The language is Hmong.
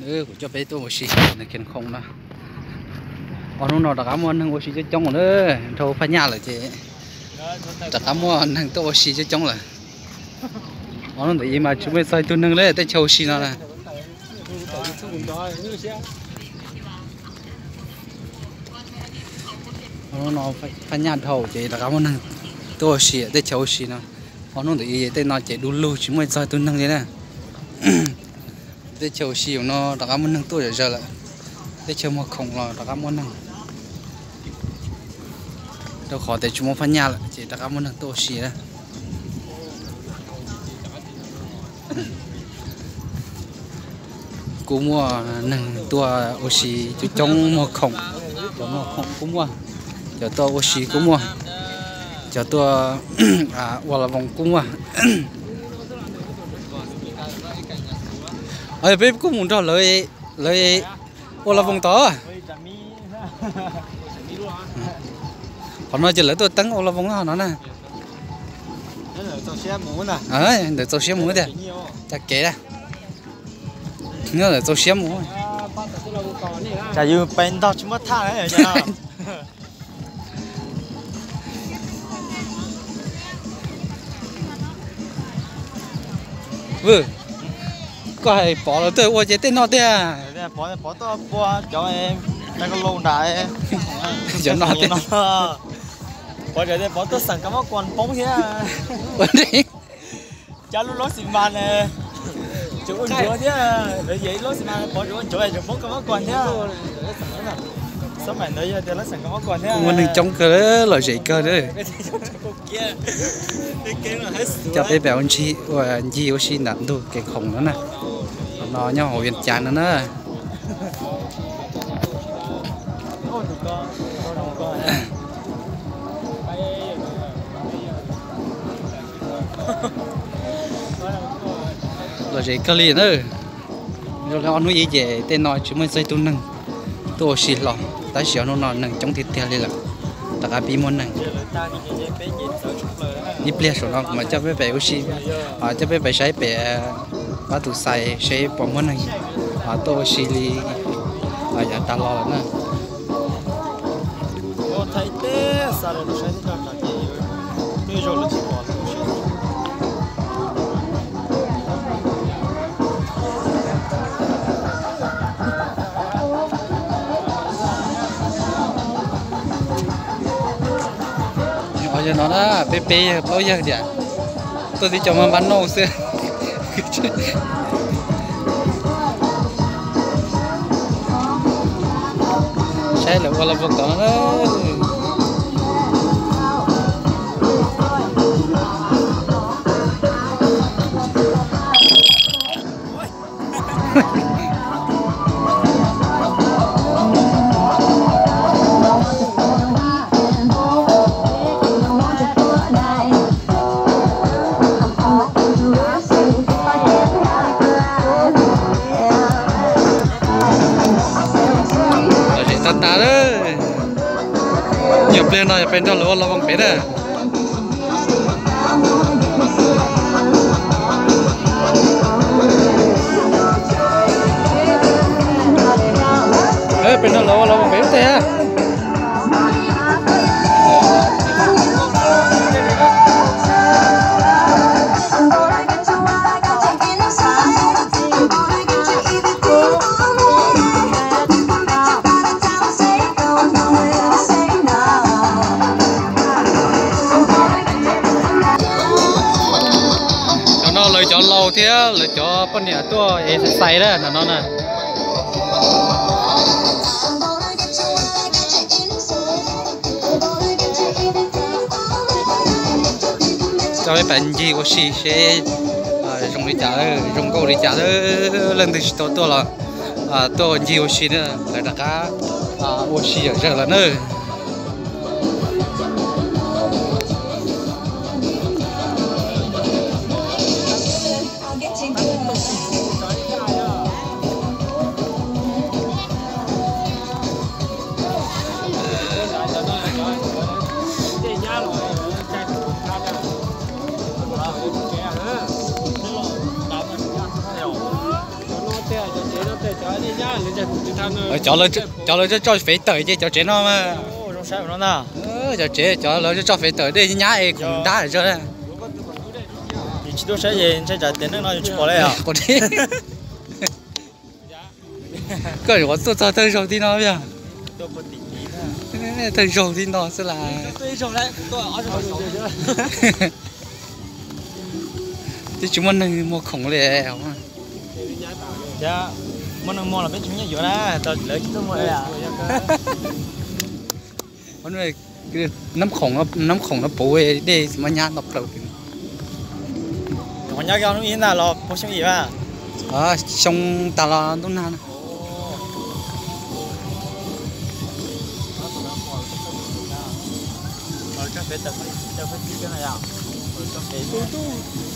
Kuv coj peb tuaj ua si nws kev khoom no. Ob hnub no rov qab muaj neeg ua si coob coob na, dhau Phaj Nyaj lawm ces rov qab muaj neeg tuaj ua si coob coob lawm. Ob hnub ntawd mas tsis muaj txog ib tug neeg li tej chaw ua si no na. Ob hnub no Phaj Nyaj dhau ces rov qab muaj neeg tuaj ua si tej chaw ua si no. Ob hnub ntawd tej no ces du lug tsis muaj txog ib tug neeg li na. Tej chaw ua si no rov qab muaj neeg tuaj zom zaws lawm. Tej chaw muag khoom los rov qab muaj neeg, rau qhov tias tsis muaj Phaj Nyaj lawm ces rov qab muaj neeg tuaj ua si na. Kuj muaj neeg tuaj ua si coob coob, muag khoom, cov muag khoom kuj muaj, cov tuaj ua si kuj muaj, cov tuaj ua la voos kuj muaj. Peb kuj mus nrog lawv, lawv ua la voos tod. Qhov no ces lawv tuaj teeb ua la voos no na. Ntawd txaus siab mus tiag, cas kev na. Nyob ntawd txaus siab mus. Cas yus pes ntog tsis muab thaj. Vwm, koj hais Pov lawv tuaj ua ces tej no tiag. Pov tuaj pua cov nram, cov no tiag. Pov tuaj xeem kab mob kuas poob thiab. Cov lub lub xi mas, tseem ua ncuav thiab, lawv yog ib lub xi mas Pov tseem ua ncuav tseem poob kab mob kuas thiab. Xab maim ntawd yog tias lawv xeem kab mob kuas thiab. Muaj neeg coob kawg, lom zem kawg. Coj peb pem ua ncig ua si nram ntug kev khoom no na. Qhov no nyob hauv Vias Cas no na. Lom zem kawg li na. Zoo li ob hnub ib ces tej no tsis muaj txog ib tug neeg tuaj ua si hlo, tab sis ob hnub no neeg coob tiag tiag li lawm. Rov qab pib muaj neeg. Ib pliag saum no kuv mam coj peb pem ua si, coj peb pem saib pem Pab Tus Xais seb puas muaj neeg tuaj ua si li yav tag los lawm na. Yog no na, peb peb yawg plaub yawg tiag, tuaj tib co maj npab noj xwb. Saib lawv ua la voos tod na. Lom zem tag tas lawm. Nyuam pliag no yog peb nrog lawv ua la voos pem na. Peb nrog lawv ua la voos pem ub teg. Cov no lawv cov laus thiab lawv cov poj niam tuaj exercise na no na. Coj peb pem ncig ua si seb zoo li cas, zoo nkauj li cas, leej twg tsis tau tuaj los tuaj ncig ua si na, lawv rov qab ua si zom zaws lawm na. Cov no tej cov tsev no tej cov Cov lawv tso tso fev tawm ces cov tsev no mas, cov tsev cov lawv tso tso fev tawm dej nyab es khoom dab zog. Tsis tuaj saib ces ntshai tsam tias neeg no yus tsis pom li os. Koj yuav tuaj txog thawj zaug tib no yog? Thawj zaug tib no xwb las. Twb tsis muaj neeg muag khoom li. Muaj neeg muag los peb tsis muaj nyiaj yuav na, lawv tsis tuaj muag. Nab khoom, nab khoom no puv dej txiv maj nyab no plaws. Qhov nyob hnub ib ntag los puag xyoo ib a? Xyoo tas los ntuj nag na. Tus tub